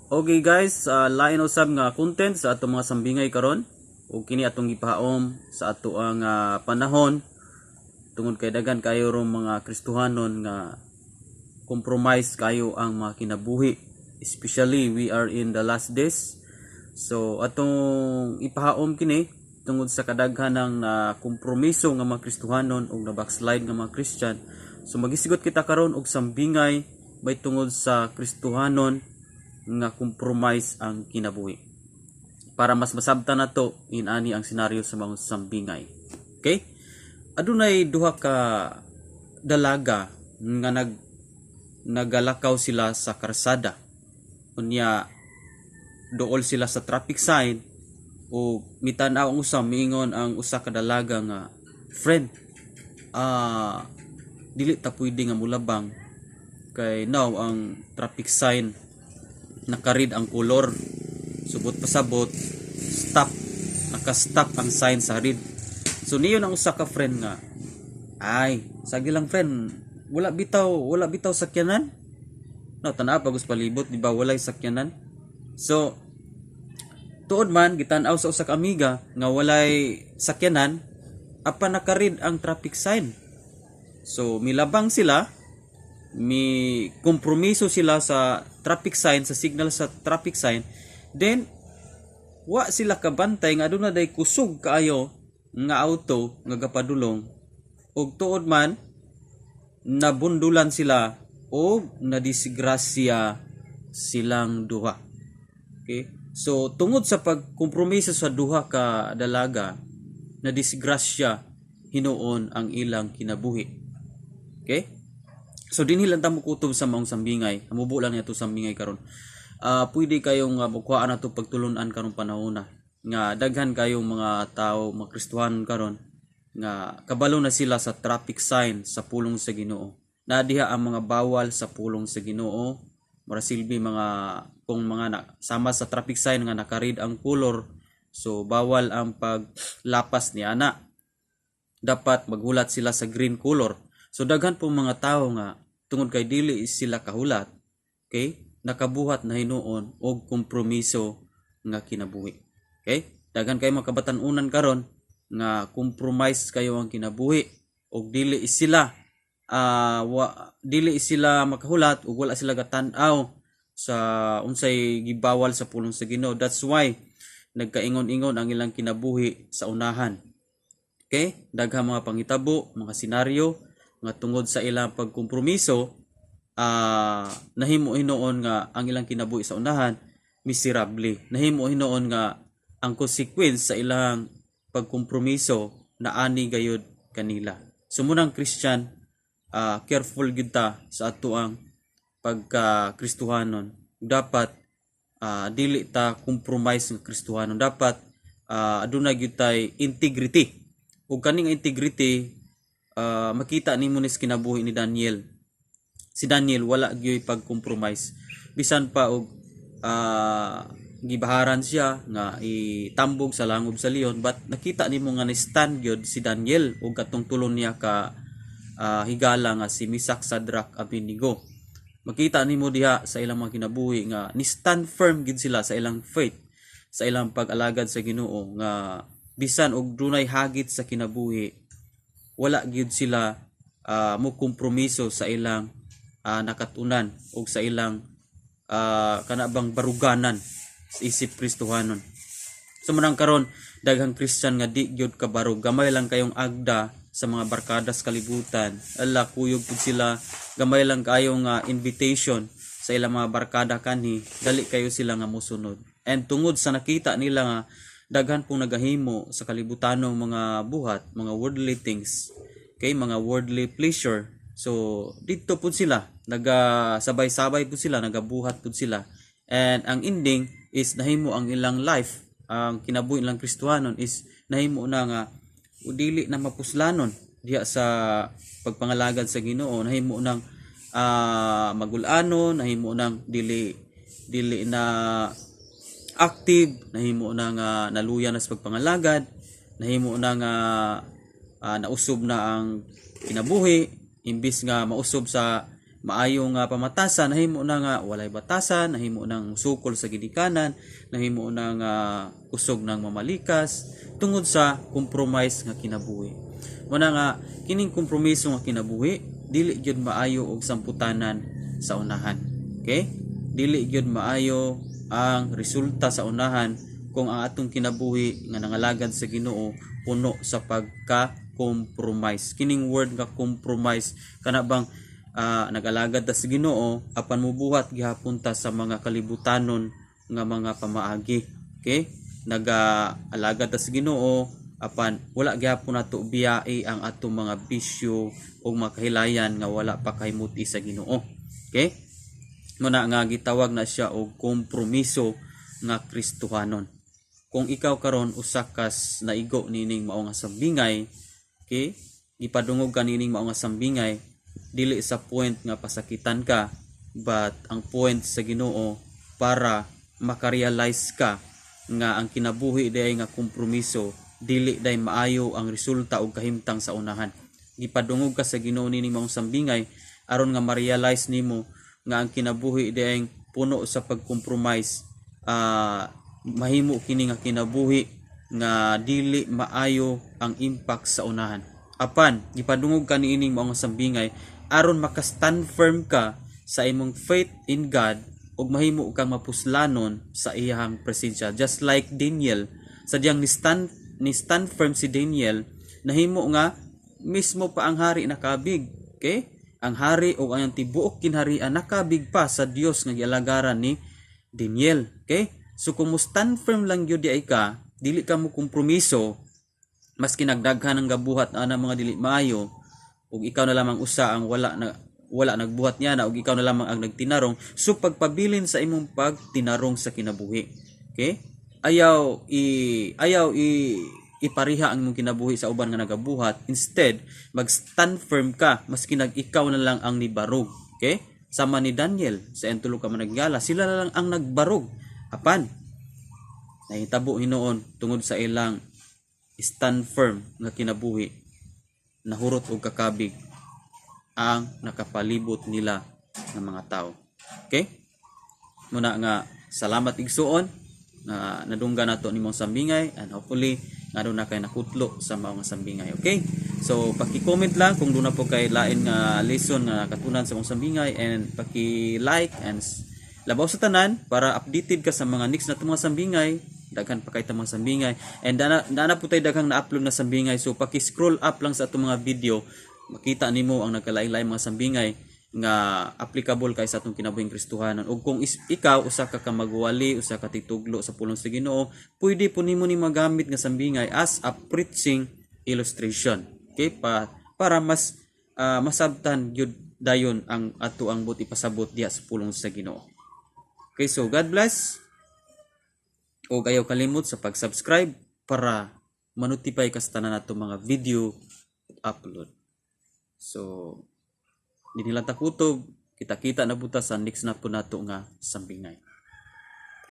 Okay guys, lain usab nga content sa atong mga sambingay karon ug kini atong gipahaom sa ato ang panahon tungod kay daghan kayo rong mga Kristohanon nga compromise kayo ang mga kinabuhi, especially we are in the last days. So atong ipahaom kini tungod sa kadaghan ng kompromiso nga mga Kristohanon ug na backslide nga mga Christian. So magisgot kita karon og sambingay bay tungod sa Kristohanon nga compromise ang kinabuhi. Para mas masabtan nato inani ang senaryo sa mga sambingay, okay? Adunay duha ka dalaga nga nagalakaw sila sa karsada. Unya dool sila sa traffic sign o mitan-aw ang usa, miingon ang usa ka dalaga nga, "Friend, dili ta pwede nga mulabang kay now ang traffic sign naka-red ang kolor. Subot pasabot stop, naka-stop ang sign sa red." So niingon ang usa ka friend nga, "Ay, sagi lang, friend, wala bitaw sakyanan." No, tanaw pag palibot, di ba, walay sakyanan. So tuod man gitan-aw sa usa ka amiga nga walay sakyanan apan naka-red ang traffic sign. So milabang sila, mi kompromiso sila sa traffic sign, sa signal sa traffic sign. Then wa sila kabantay nga aduna day kusog kaayo nga auto nga gapadulong ug tuod man nabundulan sila og nadisgrasya silang duha. Okay? So tungod sa pagkompromiso sa duha ka dalaga, nadisgrasya hinuon ang ilang kinabuhi. Okay? So dinhi lang ta mokutob sa maong sambingay. Mubo lang niya to sambingay karon. Pwede kayong mukuhaan nato pagtulunan karong panahon na nga daghan kayong mga tao, mga Kristohanon karon nga kabalo na sila sa traffic sign sa pulong sa Ginoo. Na diha ang mga bawal sa pulong sa Ginoo. Mura silbi mga kung mga na, sama sa traffic sign nga naka-red ang color, so bawal ang paglapas ni ana, dapat maghulat sila sa green color. So daghan po mga tao nga tungod kay dili sila kahulat, okay, nakabuhat na hinuon og kompromiso nga kinabuhi. Okay? Daghan kay mga kabatan-unan karon nga compromise kayo ang kinabuhi og dili sila dili sila makahulat ug wala sila gatan-aw sa unsay gibawal sa pulong sa Ginoo. That's why nagkaingon-ingon ang ilang kinabuhi sa unahan. Okay? Daghang mga pangitabo, mga senaryo nga tungod sa ilang pagkompromiso, nahimo hinuon nga ang ilang kinabuhi sa unahan miserable. Nahimo hinuon nga ang consequence sa ilang pagkompromiso na ani gayud kanila. So munang Christian, careful gyud ta sa atoang pagka Kristohanon. Dapat dili ta compromise nga Kristohanon. Dapat aduna gyud tay integrity. Ug kaning integrity, makita nimo ni sa kinabuhi ni Daniel. Si Daniel wala gyud pag-compromise. Bisan pa og gibaharan siya nga itambog sa langob sa leon, but nakita nimo nga ni stand gyud si Daniel ug katong tulon niya ka higala nga si Misak, Sadrach, Abednego. Makita nimo diha sa ilang mga kinabuhi nga ni stand firm gid sila sa ilang faith, sa ilang pag-alagad sa Ginoo, nga bisan og dunay hagit sa kinabuhi, wala gyud sila mo kompromiso sa ilang nakatunan og sa ilang kana bang baruganan sa isip Kristohanon. So manang karon daghang Christian nga di gyud kabarog, gamay lang kayong agda sa mga barkada sa kalibutan. Ala, kuyog pud sila. Gamay lang kayong invitation sa ilang mga barkada kanhi, dali kayo sila nga mosunod. And tungod sa nakita nila nga daghan pong nagahimo sa kalibutanong mga buhat, mga worldly things, okay, mga worldly pleasure. So dito pud sila naga sabay-sabay pud sila, nagabuhat pud sila. And ang ending is nahimo ang ilang life, ang kinabuhi nilang Kristohanon is nahimo na nga dili na mapuslanon diha sa pagpangalagad sa Ginoo, nahimo nang magulano, nahimo nang dili na active, nahimo na nga naluya na sa pagpangalagad, nahimo na nga nausob na ang kinabuhi imbis nga mausob sa Maayo nga pamatasan nahimo na nga walay batasan, nahimo nang sukol sa ginikanan, nahimo na nga kusog ng mamalikas tungod sa compromise nga kinabuhi. Muna nga kining kompromiso nga kinabuhi dili gyud maayo og samputanan sa unahan. Okay? Dili gyud maayo ang resulta sa unahan kung ang atong kinabuhi nga nangalagad sa Ginoo puno sa pagka-compromise. Kining word nga compromise, kana bang nagalagad ta sa Ginoo apan mubuhat gihapon ta sa mga kalibutanon nga mga pamaagi. Okay? Nagaalagad ta sa Ginoo apan wala gihapon nato biyai ang atong mga bisyo o mga kahilayan nga wala pa kahimuti sa Ginoo. Okay? Muna nga gitawag na siya og kompromiso nga Kristohanon. Kung ikaw karon usa ka naigo nining mao nga sambingay, okay? Gipadungog ka nining mao nga sambingay, dili sa point nga pasakitan ka, but ang point sa Ginoo para makarealize ka nga ang kinabuhi diay nga kompromiso dili day maayo ang resulta og kahimtang sa unahan. Gipadungog ka sa Ginoo nining maong sambingay aron nga ma-realize nimo nga ang kinabuhi diay puno sa pag-compromise, mahimo kini nga kinabuhi nga dili maayo ang impact sa unahan. Apan gipadungog ka niining mao nga sambingay aron maka-stand firm ka sa imong faith in God ug mahimo kang mapuslanon sa iyang presensya, just like Daniel. Sadyang ni stand firm si Daniel, nahimo nga mismo pa ang hari nakabig. Okay, ang hari o ang tibuok kinharian nakabig pa sa Dios nga gialagaran ni Daniel. Okay, so kung mo stand firm lang gyud diay ka, dili ka mo kompromiso maski nagdaghan ang gabuhat ana mga dili maayo ug ikaw na lamang usa ang wala nagbuhat niya na ug ikaw na lamang ang nagtinarong, so pagpabilin sa imong pagtinarong sa kinabuhi. Okay, ayaw i ipariha ang imong kinabuhi sa uban nga nagabuhat. Instead, mag-stand firm ka maski nag ikaw na lang ang nibarog. Okay, sama ni Daniel sa iyang tulo ka managgala, sila na lang ang nagbarog, apan nahitabo hinuon tungod sa ilang stand firm nga kinabuhi, nahurot og kakabig ang nakapalibot nila ng mga tao. Okay, muna nga salamat, igsuon, nga nadunggan nato nimong sambingay, and hopefully nga na kay nakutlo sa mao nga sambingay. Okay, so paki-comment lang kung duna po kay lain nga lesson nga nakatunan sa mong sambingay, and paki-like, and labaw sa tanan, para updated ka sa mga next na mga sambingay. Daghan pa kay ta mga sambingay, and dana po tay daghang na-upload na sambingay, so paki-scroll up lang sa atong mga video, makita nimo ang nagkalain-lain mga sambingay nga applicable kay sa atong kinabuhing Kristohanon. Ug kung ikaw usa ka magwali, usa ka tituglo sa pulong sa Ginoo, pwede po nimo ni magamit nga sambingay as a preaching illustration. Okay, pa para mas masabtan gyud dayon ang ato ang buot ipasabot diha sa pulong sa Ginoo. Okay, so God bless ug ayaw kalimot sa pag-subscribe para manotify ka sa tanan nato mga video upload. So dinhi lang ta kutob, kita-kita na buta sa next na po nato nga sambingay.